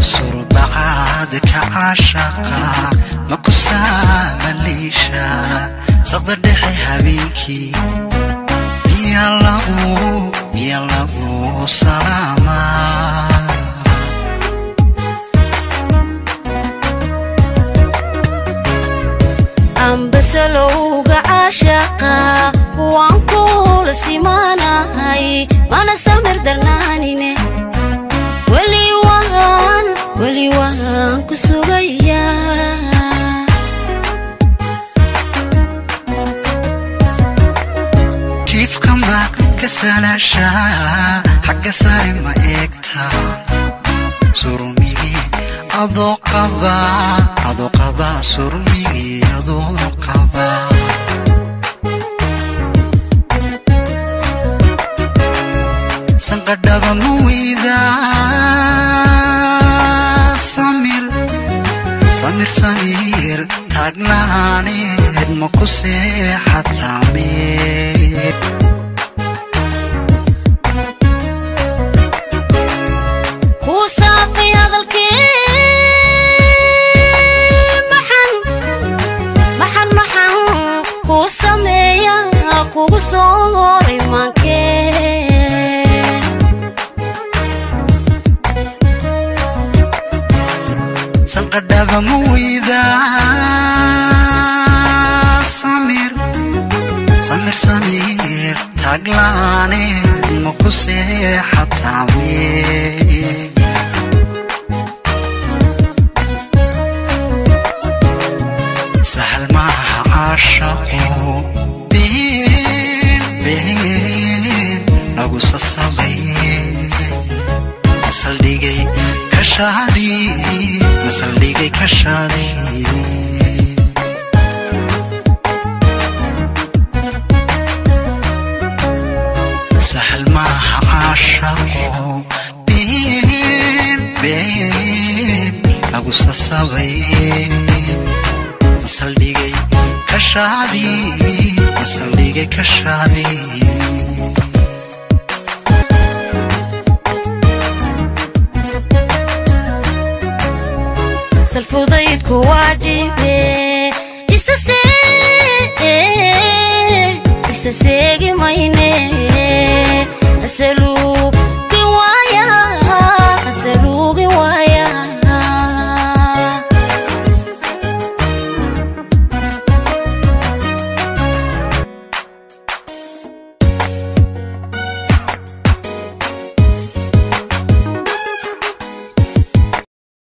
Surbacaadka caashaqa ma ku saamaliisha saqda dhexe habeenkii miyaa lagu salaamaa? Ambasalowga caashaqa waan kula simaanahay, mana samir darnaanine, weli waan weli waan ku sugayaa. Jiifka ma ka salaashaa, xagga sare ma eegtaa, surmigii adoo qaba, adoo qaba, surmigii adoo qaba? Sanqadhaba ma weydaa, samir samir samir taaglaaneed ma ku seexataame? Kuu saafay hadalkii, maxan maxan maxan kuu sameeya kugu soo horay maankee? Sanqadhaba ma weydaa, samir samir samir taaglaaneed ma ku seexataame? Sahal maaha caashaqu, been been lagu sasabay, masaldhigay kashaadii, masaldhigay kashaadii. Sahal maaha caashaqu, been been lagu sasabay, masaldhigay kashaadii, masaldhigay kashaadii. Salfudaydku waa dhibe, isa seegi mayne asaluu